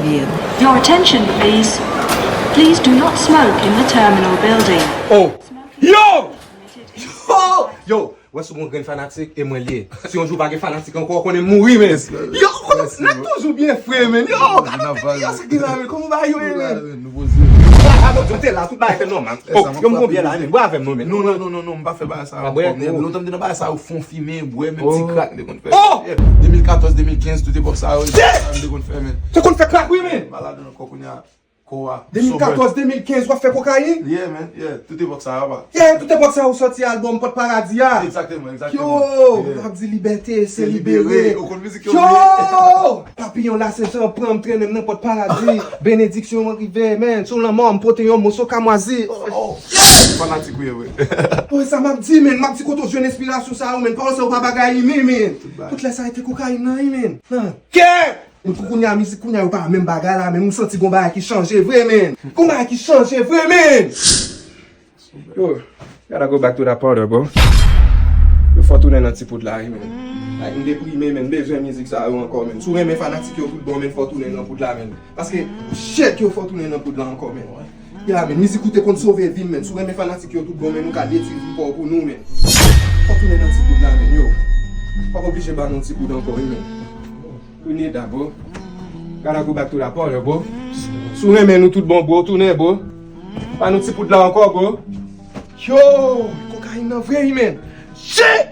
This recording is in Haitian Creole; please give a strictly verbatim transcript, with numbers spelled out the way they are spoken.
Your attention, please. Please do not smoke in the terminal building. Oh! Yo! Yo! Yo! Wè si w gon grenn fanatik, e mwen l ye. Si yon jou pa gen fanatik ankò, w konnen m mouri, men. Yo, nèg toujou byen fre, men. Yo, gade tèt yo, sa ki la, men. Kòman bagay yo ye, men? Yo te la, tout bagay te nòmal. Oh, yo m gon byè la, men. Bwè avè m non, men. Non, non, non, non, non, m pa fè bagay sa yo. Lontan m te nan bagay sa yo, fon fimen, bwè, menm ti krak m te konn fè. Oh! De mil katòz, de mil kenz, tout epòk sa yo, m te konn fè, men. Te konn fè krak, wi, men. Malad ankò kounye a. Kò a. De mil katòz, de mil kenz, w ap fè kokayin? Yeah, man, yeah. Tout epòk sa yo, pa. Yeah, tout epòk sa yo, ou sòti albòm Pòt Paradi a. Exactement, exactement. Yo, m ap di libète, se libere. Ou konn mizik yo? Yo! Papiyon Lasentan pran m, trennen m nan Pòt Paradi. Benediksyon an rive, man. Sou lanmò, m pote yon moso kamwazi. Oh, yes! Fanatik ou ye, vre. Oh, sa m ap di, man. M ap di kote w jwenn enspirasyon sa yo, man. Pawòl sa yo pa bagay imen, man. Tout lè sa yo te kokayin nan, man. Nan kè! Epi kounye a, mizik kounye a, yo pa menm bagay la, men m santi gon bagay ki chanje vre, men. Gon bagay ki chanje vre, men. Yo, gotta go back to that powder, bro. Yo fò tounen nan ti poud la, wi, men. Like, m deprime, men. M bezwen mizik sa yo ankò, men. Si w renmen fanatik yo tout bon, men, fò tounen nan poud la, men. Paske, shit, yo fò tounen nan poud la ankò, men. Ya, men, mizik ou te konn sove vi m, men. Si w renmen fanatik yo tout bon, men, nou ka detwi vi pa w pou nou, men. Fò tounen nan ti poud la, men, yo. W ap oblije ba nou ti poud ankò, wi, men. We need that, bro. Gotta go back to that powder, bro. Si w renmen nou tout bon, bro, tounen, bro. Ba nou ti poud la ankò, bro. Yo, kokayin nan vre, wi, men. Shit!